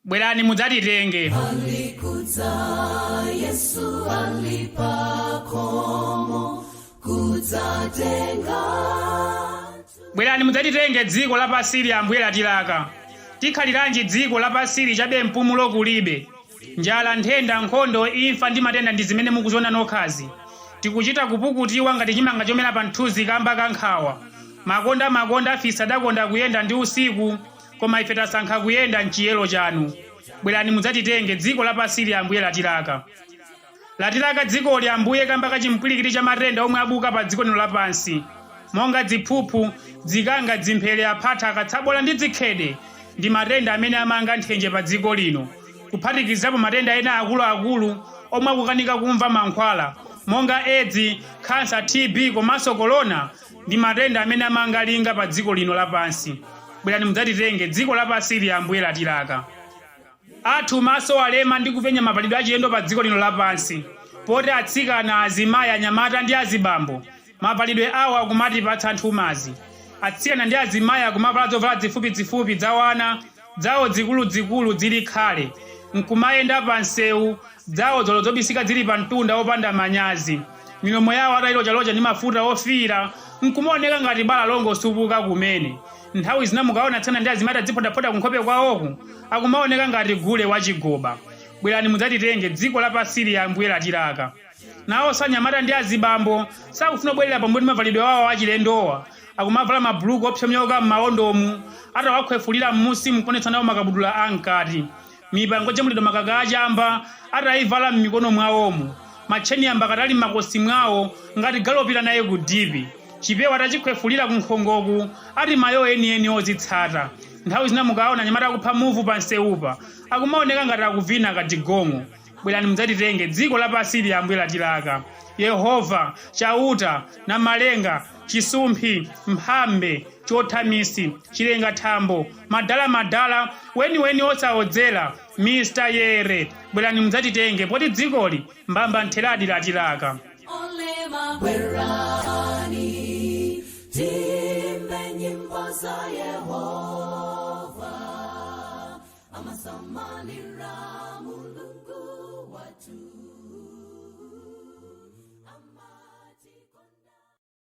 Bwerani mudzatitenge. Alikudza Yesu alipakhomo kudzatenga. Bwerani mudzatitenge, dziko lapansili Ambuye latilaka. Tikhaliranji dziko lapansili chabe, mpumulo kulibe? Njala, nthenda, nkhondo, imfa ndi matenda ndi zimene mukuziona nokhazi. Tikuchita kupukutiwa ngati chimanga chomera pa mthunzi kamba ka nkhawa. Makonda makonda afisi adakonda kuyenda ndi usiku, koma ife tasankha kuyenda mchiyero chanu. Bwerani mudzatitenge, dziko lapansili Ambuye latilaka. Latilaka dzikoli Ambuye kamba ka chimpwirikiti cha matenda omwe abuka pa dziko lino lapansi, monga dziphuphu, dzikanga, dzimphele, aphatha, akatsabola ndi dzikhede ndi matenda amene amanga nthenje pa dziko lino, kuphatikizapo matenda ena akuluakulu omwe akukanika kumva mankhwala monga Edzi, khansa, TB komanso Corona ndi matenda amene amanga linga pa dziko lino lapansi. Bwerani mudzatitenge, dziko lapansili Ambuye latilaka. Athu maso alema ndi kupenya mavalidwe achilendo pa dziko lino lapansi, poti atsikana, azimayi, anyamata ndi azibambo mavalidwe awo akumatipatsa nthumazi. Atsikana ndi azimayi akumavala zovala zifupizifupi dzawana dzawo zikuluzikulu zili khale, nkumayenda pa msewu dzawo zolo zobisika zili pa mtunda opanda manyazi, milomo yawo atayilochalocha ndi mafuta ofiira nkumaoneka ngati bala longosupuka kumene. Nthawi zina mukaona atsikana ndi azimayi atadziphotaphota kunkhope kwawoku, akumaoneka ngati gule wachigoba. Bwerani mudzatitenge, dziko lapansili Ambuye latilaka. Nawonso anyamata ndi azibambo sakufuna kubwerera pambuyo ndi mavalidwe awo achilendowa. Akumavala mabuluku opsomyoka m'mawondomu, atawakhwefulira m'munsi nkuonetsa nawo makabudula a mkati. Mipango yojambulidwa makaka a chamba ataivala m'mikono mwawomu. Matcheni ambakata ali m'makosi mwawo ngati galu opita naye ku dipi. Chipewa atachikhwefulira kunkhongoku ati mayo enieni ozitsata. Nthawi zina mukaona anyamata akupha muvu pansewupa, akumaoneka ngati akuvina kadigong'o. Bwerani mudzatitenge, dziko lapansili Ambuye latilaka. Yehova, Chauta, Namalenga, Chisumphi, Mphambe, Chothamisi, Chilengathambo, Madalamadala, weniweni osaodzera, Mr Yere, bwerani mudzatitenge poti dzikoli mbamba ntheradi latilaka. Olema bwerani tiimbe nyimbo za Yehova amasamalira Mulungu wathu.